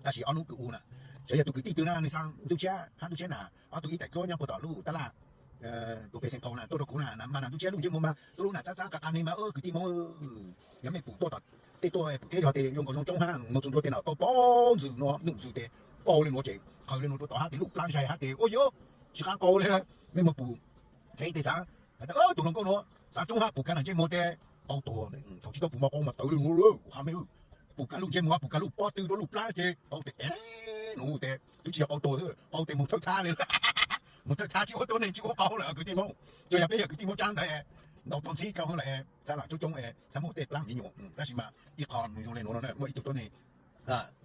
Tab sis ob hnub kwv ua na, txawm yog tus kwv tij twg na, nws xa Ntuj Tshiab hab Ntuj Tshiab na, ob tug ib tais dluab nyob puag tom lub tab laj, tus pes xees phaus na, tuaj rau kuv na, mas na Ntuj Tshiab lub ntsej muag mas xub lub na txab txab qab qab ne mas kwv tij Hmoob, yog mej pum tuaj tom tej tuaj pum tsheb yog tes zoo nkaus zoo tshoob hab, moog txug ntua tes no paub paub ntxwg no, num ntxwg tes paub le nuav ces qhawv le nuav rua tom hab tes lub plab zais hab tes ua yuav tsis qab qau le. Mej moog pum dheev tes xaav, has tas tug hluas nkauj nuav xaav tshoob hab pum kag ntsej muag tes qau tuag. Thaum tsis tau pum mos qau mas tawv le nuav, kuv qha mej, pum kag lub ntsej muag, pum kag lub pob tw rua lub plab ces qau tes, nuav tes twb tsis yog qau tuag, qau tes moog thawb thab le, moog thawb thab tsis ua tuab neeg tsis ua qau lawm kwv tij Hmoob. Tsuas yog peb yog kwv tij Hmoob tsaab ntawd ntau tuaj ntxhib rau hab lawm, xaav lam tshoob tshoob, xaav muaj tej plab miv nyuas, tab sis mas ib qho zoo le nuav no muaj ib tug tuab neeg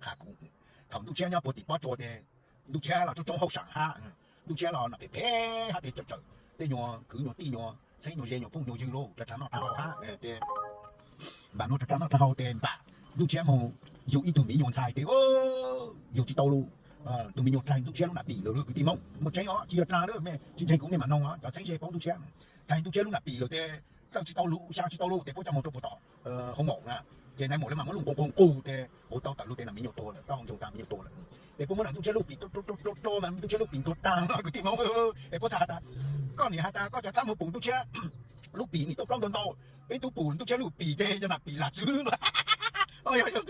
qha kuv, thaum Ntuj Tshiab nyob puag tim pob tsuas tes Ntuj Tshiab los tshoob tshoob hauj sam hab, Ntuj Tshiab los nam phem phem hab tes tsawm tsawm tej nyuas kwv nyuas tij nyuas txheeb nyuas ze nyuas phooj nyuas ywg lug rau tsav noj tsav haus hab tes npam nuav rau tsav noj tsav haus tes npam Ntuj Tshiab moog yug ib tug miv nyuas ntxhais tes yug tsis tau lug. Tus miv nyuas dlaig Ntuj Tshiab lub nam pim lawm kwv tij Hmoob, muaj tseeb os, tsis yog dlaag lawm, mej tsis ntseeg kuv mej mam noog os, cov txheeb ze paub Ntuj Tshiab. Dlaig Ntuj Tshiab lub nam pim lawm tes dlawb tsis tau lug, xya tsis tau lug tes puab coj moog rau puag tom hoo maum na, ces nais maum le mas muab lub nqus nqus nqus tes quav tau tawm lug tes nam miv nyuas tuag lawm, tau ntsoog taag miv nyuas tuag lawm. Ces puab muab nam Ntuj Tshiab lub pim rua rua rua rua mas Ntuj Tshiab lub pim ntuag taag kwv tij Hmoob. Es puab txhaj has tas, koj nim has tas koj cov dlaab moog pum Ntuj Tshiab lub pim nim tuaj plaub ntau ntau, peb tub pum Ntuj Tshiab lub pim ces yog nam pim lam txwv. Yog yog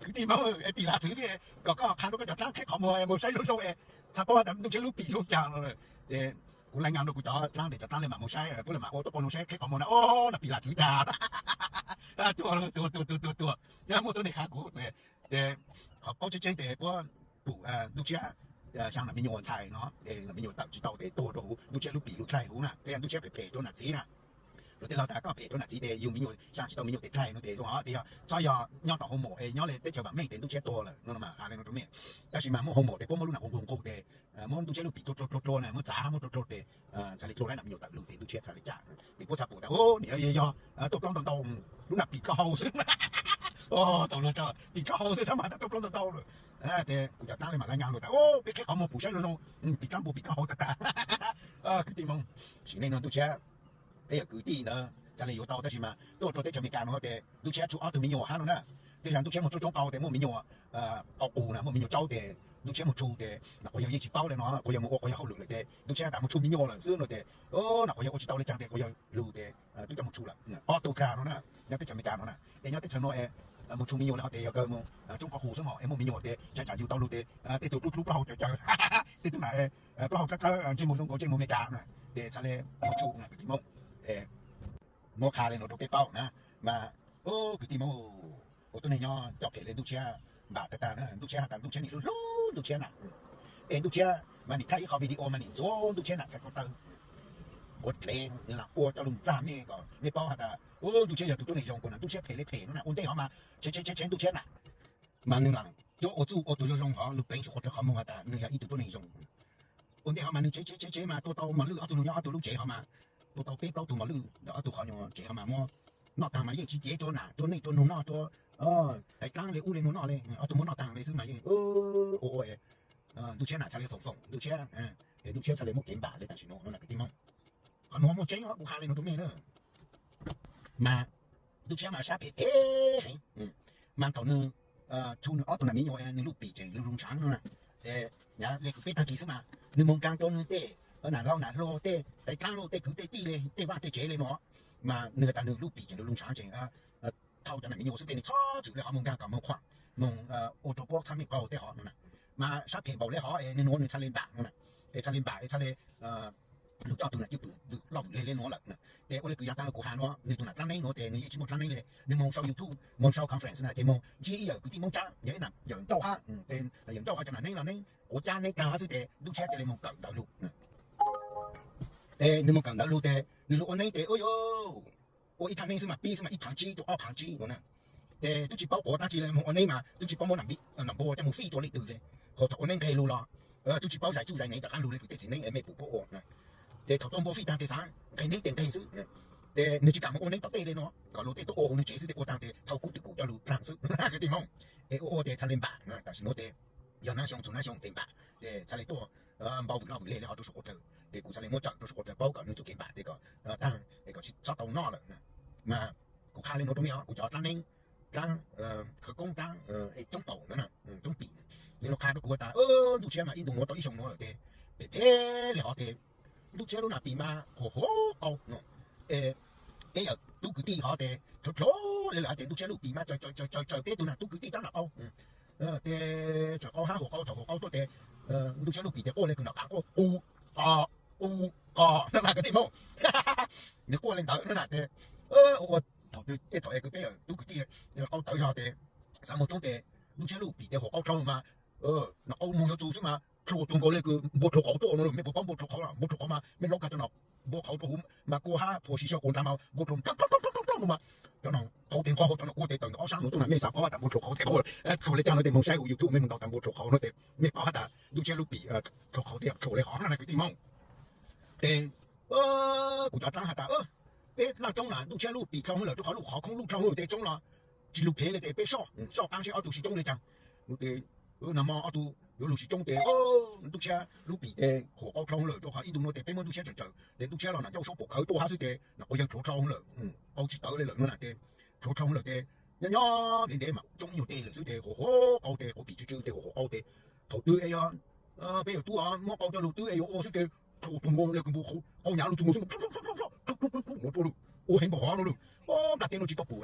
kwv tij Hmoob, es pim lam txwv xwb, kom koj qha rua koj cov dlaab qheb qhov muag moog saib zoo zoo es txhaj paub has tas Ntuj Tshiab lub pim zoo caag. Ces kuv lais ngas rua kuv cov dlaab tes cov dlaab le mam moog saib, puab le mam ua tuab qau no saib qheb qhov muag na, o, nam pim lam txwv tag. Tuag tuag tuag tuag tuag tuag, muaj tuab neeg qha kuv. Ces qhov paub tseeb tseeb tes puab pum Ntuj Tshiab xyaa nam miv nyuas ntxhais no, nam miv nyuas tawm tsis tau tes tuag rua huv Ntuj Tshiab lub pim lub dlaig huv na, tes yog Ntuj Tshiab phem phem rua nam txiv na. Lawv tej laug tas koj phem rua nam txiv tes yug miv nyuas xyaa tsis tau miv nyuas tes dlaig no tes zoo hov, tes yog txhob yog nyob tom hoo maum es nyob le teb chaws vam meej tes Ntuj Tshiab tuag lawm no mas has le no rua mej. Tab sis mas muaj hoo maum tes puab muab lub nam nqus nqus nqus tes muab Ntuj Tshiab lub pim rua rua rua rua na, muab txav hab muab rua rua tes txhaj le dlua laib nam miv nyuas tawm lug tes Ntuj Tshiab txhaj le caj. Tes puab txhaj pum tas, o, nim yog yog tuaj plaub ntau ntau, lub nam pim dlhau hau xwb. Txaus luag tso, pim dlhau hau xwb txhaj mas tas tuaj plaub ntau ntau lawm. Tes kuv cov dlaab le mam lais ngas lug tas, o, peb qheb qhov muag pum saib zoo zoo, pim dlaab npua pim dlhau hau tag tag. Kwv tij Hmoob, sim neej no Ntuj Tshiab, peb yog kwv tij ntawd txhaj le yuav tau, tab sis mas tuaj rua teb chaws Amelikas no tes Ntuj Tshiab tshuav ob tug miv nyuas hab no na. Tej zag Ntuj Tshiab moog tshoob tshoob qau tes muaj miv nyuas qau qus na, muaj miv nyuas tsaub tes Ntuj Tshiab moog tshuav tes nam quas yawg yeej tsis paub le no, quas yawg moog ua quas yawg hauj lwm lawm tes Ntuj Tshiab tas moog tshuav miv nyuas lawm xwb no tes, nam quas yawg ua tsis tau le caag tes quas yawg lug tes tub coj moog tshuav lawm. Ob tug kag no na, nyob teb chaws Amelikas no na, es nyob teb chaws no es moog tshuav miv nyuas le hov tes yog kawg moog tsoob qau qus xwb mog, es muaj miv nyuas tes tsav tsam yug tau lug tes tej tug dlub dlub plaub hau cawv cawv, tej tug nam plaub hau dlawb dlawb ntsej muag zoo nkaus ntsej muag Amelikas na, tes txhaj le moog tshuav na kwv tij Hmoob. Muab qha le no rua peb paub na, mas kwv tij Hmoob, ua tuab neeg nyob coj phem le Ntuj Tshiab npam tag tag na, Ntuj Tshiab has tas Ntuj Tshiab nim hlub hlub Ntuj Tshiab na. Es Ntuj Tshiab mas nim thaij ib qho video mas nim ntxuav Ntuj Tshiab nam txhais ko taw, ua dlev nws lam ua coj lug ntxag mej kom mej paub has tas, u, Ntuj Tshiab yog tug tuab neeg zoo, kuas nam Ntuj Tshiab phem le phem no na, ua ntej hov mas tshev tshev tshev Ntuj Tshiab na, mas nws lam yuav ua txuj ua tug zoo zoo hov lug pleev tsuas qhuav dlawg qhov muag has tas nws yog ib tug tuab neeg zoo. Ua ntej hov mas nws tshev tshev tshev tshev mas tua tau mos lwj ob tug lug nyob ob tug lub tsev hov mas, tua tau peb plaub tug mos lwj ntawm ob tug qhov nyuas tsev hov mas muab noj taag mas yeej tsis cev rua nam rua nej rua noog noj rua taiv dlaab le ub le nuav noj le, ob tug muab noj taag le xwb mas yeej ua ua Ntuj Tshiab nam txhaj le foom foom Ntuj Tshiab, es Ntuj Tshiab txhaj le muab kev npam le tam sim nuav no na kwv tij Hmoob. Qhov nuav muaj tseeb os, kuv qha le no rua mej na. Mas Ntuj Tshiab mas sab phem phem heev, mas thaum nws tshuav nws ob tug nam miv nyuas nws lub pim tseem lug lug ntshaav no na, es nyav le kuv peb taag kis xwb mas nws moog nkaag rua nws tej nam laug nam hluas tej taiv dlaab lug tej kwv tej tij le tej vaaj tej tsev le no, mas nws has tas nws lub pim tseem lug lug ntshaav tseem thau cov nam miv nyuas xwb tes nws txhob txwm le hov moog nkaag kom moog khuam moog ua rua puab txhab mej qau tej hov no na. Mas sab phem npaum le hov es nws nuav nws txhaj le npam no na, es txhaj le npam es txhaj le lug coj tug nam cwj pwm vwm loj vwm leg le nuav lawm na. Ces ua le kws yav taag lug kuv has nuav, nws tug nam dlaab neeb nuav tes nws yeej tsis muaj dlaab neeb le, nws moog sau YouTube moog sau conference na ces moog ntsib ib yawm kwv tij Moob Tsaab, yog ib nam yawm ncauj hab, tes yawm ncauj hov cov nam neeb los neeb quav cab neeb taag hab xwb tes Ntuj Tshiab ca le moog kawm ntawv lug. Es nws moog kawm ntawv lug tes nws lug ua neeb tes ua yuav ua ib thaaj neeb xwb mas pib xwb mas ib phaav tsib rua ob phaav tsib no na. Ces tub tsis paub quav dlaab tsi le, moog ua neeb mas tub tsis paub muab nam npua coj moog fij rua leej twg le. Ho thaum ua neeb nqeg lug los tub tsis paub zais tsuj zais neev rov qaab lug le kwv tej txiv neeb es mej pum puab ua. Ces thaum tua npua fij taag tes xaav nqeg neeb tes nqeg xwb. Ces nws tsis kam moog ua neeb tom tej le no, kom luag tej tuaj ua huv nws tsev xwb tes ua taag tes thau kub twm kum coj lug taag xwb kwv tij Moob. Es ua ua tes txhaj le npam na, tam sim nuav tes yog nab xyoo txug nab xyoo tes npam, ces txhaj le tuaj npau vwm loj vwm leg le hov rua suav quav tawg. Ces kuv txhaj le muab tsawm rua suav quav tawg paub kom nws txuj kev npam tes kom taag es kom tsis txhob tau noj lawm na. Mas kuv qha le nuav rua mej os, kuv cov dlaab neeb, dlaab khawv koob, dlaab coob paum ntawd, coob pim, Nws los qha rau kuv tas, ntuj tshiab mas ib ntus nuav tau ib xyoos nuav lawm tes, pem pem le hov tes, ntuj tshiab lub nas pis mas qhuav qhuav qau no. Es peb yawm tub kwv tij hov tes dlhov dlhov le lawm hov tes ntuj tshiab lub pis mas tsaws tsaws tsaws peb tug nas tub kwv tij rab nram qau tes tsaws qau hab huam qau thaum huam qau tuaj tes ntuj tshiab lub pis tes quaj le kws nram qav quaj qu qo, qu qo no mas kwv tij Hmoob. Nws quaj le ntawd no na tes ua thaum twg tej thaum es kws peb yawm tub kwv tij qau tawv zog tes xav moog tsoob tes ntuj tshiab lub pis tes huam qau rau mas nram qau moog yuav txug xwb mas rhuav txug nkaus le kws npua rhuav qhauv tuaj no. Mej puas paub npua rhuav qhauv? Npua rhuav qhauv mas mej laub kag rau nram npua qhauv rau huv mas kua hab phua si sab kuv ntav mas npua rhuav plaub plaub plaub no mas cov no qhauv tes nqo hauv cov no kua tes tawm ntawm ob sab nuav tuaj na. Mej xav paub hab tas npua rhuav qhauv tes qhauv le caag no tes moog saib huv YouTube mej moog ntaus tas npua rhuav qhauv no tes mej paub hab tas ntuj tshiab lub pis rhuav qhauv tes rhuav le hov no na kwv tij Hmoob. Tes kuv cov dlaab has tas peb laj tsoob na ntuj tshiab lub pis dlhau hwv lawm rua qhov lub qhov khoob lub dlhau hwv tes tsoob los tsis lug phev le tes peb soj soj qaab seb ob tug sib tsoob le caag. Tes nag hmo ob tug yuav lug sib tsoob tes ntuj tshiab lub pis tes huam qau dlhau hwv lawm rua qhov ib ntus nuav tes peb muab ntuj tshiab tsaws tsaws tes ntuj tshiab los nam ncauj suab puam khawv tuaj hab xwb tes nam quas yawg rhuav dlhau hwv lawm, qau tsis tawv le lawm no na tes rhuav dlhau hwv lawm tes nyob nyob ntev ntev mas tsoob ib nyuag teg lawm xwb tes huam huam qau tes quas pim tsw tsw tes huam huam qau tes thaum twg es yog peb yawm tub muab qau coj lug twb es yuav ua xwb tes rhuav tug nkaus le kws npua qau nyav lug txug nkaus xwb mas ua heev npaum hov no lawm. Nplaj teb nuav tsis tau pum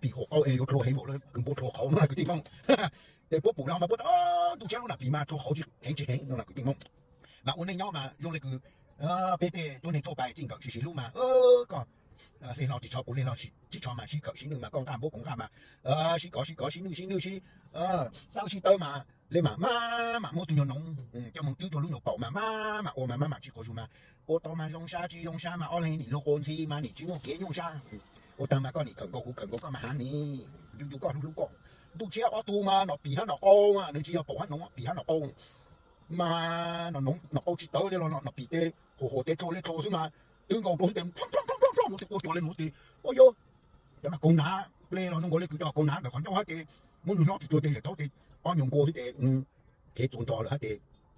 pim huam qau es yuav rhuav heev npaum le kws npua rhuav qhauv no kwv tij Hmoob. Tes puab pum le hov mas puab tas ntuj tshiab lub nam pis mas rhuav qhauv tsis heev tsis heev no na kwv tij Hmoob. Mas ua neej nyob mas zoo le kws peb tej tuab neeg thauj pais txij nkawm tsis siv hlub mas koj hle hlo tsis tsho kuv hle hlo tsis tsho mas sib khawm sib nwj mas koj nqaj npuab kuv nqaj mas sib kov sib kov sib nwj sib nwj sib tawb sib tawb mas le mam maj mam muab tug nyuag noov coj moog twb rua lub nyuag paum mas maj mam ua mas maj mam tsis quav zug mas ua tau mas zoo sab tsis zoo sab mas ob leeg nim lug quas ntxhi mas nim tsis muaj kev nyuaj sab. Ua taag mas koj nim khawm nkaus kuv khawm nkaus koj mas haav nim yug yug koj hlub hlub koj. Ntuj tshiab ob tug mas nom pim hab nom qau mas nws tsis yog paum hab noov, pim hab nom qau mas nom qau tsis tawv le los nom pim tes huam huam tes rhuav le rhuav xwb mas twb nkaus rua xwb tes ploj ploj ploj ploj nuav tes ua rua le nuav tes ua yog cov mas kaug nav ple los zoo nkaus le kws cov kaug nav ntawm qhov ncauj hab tes muab nws hlob tsis rua tes yawm thaub tes ob nyuag nkaus xwb tes nws phev txuas nrog lawm hab tes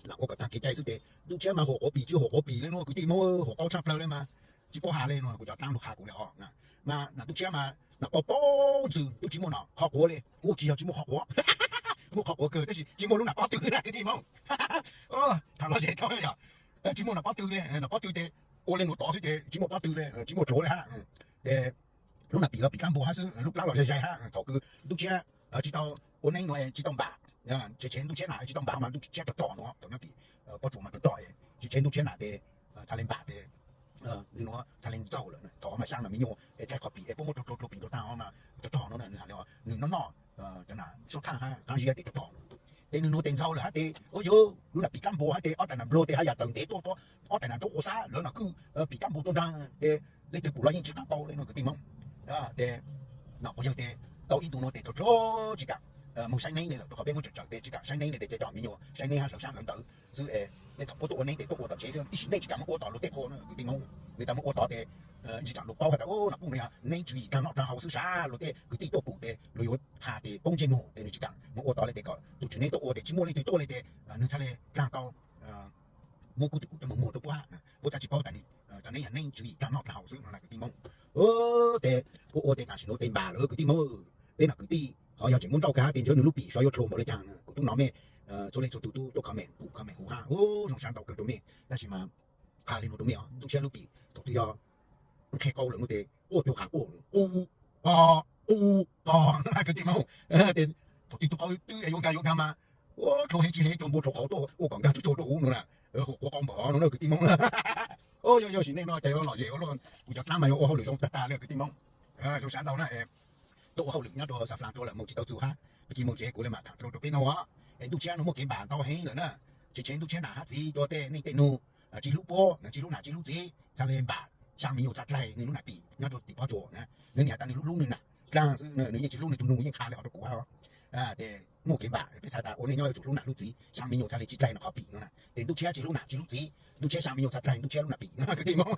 lam ua kom taag kev cai xwb tes ntuj tshiab mas huam quav pim tsis huam quav pim le nuav kwv tij Hmoob, huam qau tshaj plawg le mas tsis paub has le no kuv cov dlaab lug qha kuv le os. Mas ntuj tshiab mas nom qau paub ntxwg tub tsis muaj nom qhov quav le, kuj tsis yog tsis muaj qhov quav, muaj qhov quav kawg tab sis tsis muaj lub nam pob tw na kwv tij Hmoob. Tham lom zem tau yog tsis muaj nam pob tw le, nam pob tw tes ua le nuav tod xwb tes tsis muaj pob tw le tsis muaj rhuav le hab. Tes lub nam pim los pim dlaab npua hab xwb, lub plab los zais zais hab thaum kws ntuj tshiab tsis tau ua neeb nuav tsis tau npam, tsev tsev ntuj tshiab nam tsis tau npam mas ntuj tshiab rog rog nuav thaum nyob tim pob tsuas mas rog rog, tsev tsev ntuj tshiab nam tes txha le npam tes nws nuav txha le ntxaug lawm thaum mas xyaa no me nyuam es dlaig qhov pim es puab muab rhuav rhuav pim rua taag mas rog rog nuav nws has le nws noj noj cov nam sab thaj hab qaab zib tes rog rog nuav. Tes nws nuav tes ntxaug lawm hab tes ua yog lub nam pim dlaab npua hab tes ob tais nam nplua tes hab yam tawm ntev tuaj tuaj, ob tais nam nraub qhuav xab lawv nam kwj pim dlaab npua rua nraag tes leej twg pum los yeej tsis qaab tau le no kwv tij Hmoob. Tes nom quas yawg tes tau ib ntu nuav tes rhuav rhuav tsis kam moog saib neeb le lawm rua qhov peb muab tsaws tsaws tes tsis kam saib neeb le tes ces cov me nyuam saib neeb hab hlawv xyab hlawv ntawv xwb es tej thaum puab tuaj ua neeb tes tuaj ua tom tsev xwb, ib sim neej tsis kam muab ua tom luag tej qhua no kwv tij Hmoob. Nws tas muab ua tod tes tsis kam luag paub has tas ua nom puj no yog neeb tswv yim dlaag noj dlaag haus xwb sab, luag tej kwv tij tuaj pum tes luag yuav has tes poob ntsej muag tes nws tsis kam muab ua tod le tes kom tus tswv neeb tuaj ua tes tsis muaj leej twg tuaj le tes nws txhaj le dlaag tau muab kuv tus kuv coj moog muag rua puab hab. Puab txhaj tsis paub tas cov neeb yog neeb tswv yim dlaag noj dlaag haus xwb no na kwv tij Hmoob. Tes puab ua tes tam sim nuav tes npam lawm kwv tij Hmoob. Peb nam kwv tij qhov yog tseem muaj nrauj kag hab tes ntshe nws lub pim xyov yuav rhuav npaum le caag. Kuv tub no mej txhua leej txhua tug tub tuaj comment pum comment huv hab zoo sab ntau kawg rua mej tab sis mas qha le nuav rua mej os, ntuj tshiab lub pim thaum twg yog nqhis qau lawm nuav tes quaj cuag qav quaj qu qo qu qo kwv tij Hmoob. Tes thaum twg tug qau twb yuav nkag yuav nkag mas ua rhuav heev tsis heev cuag npua rhuav qhauv tuaj ua kom nkag tsuj tsuag rua huv no na. Huv quav qau npaum hov no na kwv tij Hmoob. Yog sim neej no ces lom zem ua luaj, kuv cov dlaab mas yuav ua hauj lwm zoo tag tag le kwv tij Hmoob. Zoo sab ntau na. Tuaj ua hauj lwm nyob rua Xas Flaas rua lawm moog tsis tau txug hab, kis moog tsev kuv le mam tham dlua rua peb noog os. Es ntuj tshiab nuav muaj kev npam ntau heev lawm na. Tsev tsev ntuj tshiab nam hab txiv rua tej neej tej nug tsis hlub puab, tsis hlub nam tsis hlub txiv, txhaj le npam. Xyaa me nyuam txhaj dlaig nws lub nam pim nyob rua tim pob tsuas na. Nws nim has tas nws hlub hlub nws nam dlaag xwb, nws yeej tsis hlub nws tus nug, yeej qha le hov rua kuv hab. Tes muaj kev npam, peb txhais tas ua neej nyob yuav tsum hlub nam hlub txiv, xyaa me nyuam txhaj le tsis dlaig nws qhov pim no na. Tes ntuj tshiab tsis hlub nam tsis hlub txiv, ntuj tshiab xyaa me nyuam txhaj dlaig ntuj tshiab lub nam pim no kwv tij Hmoob.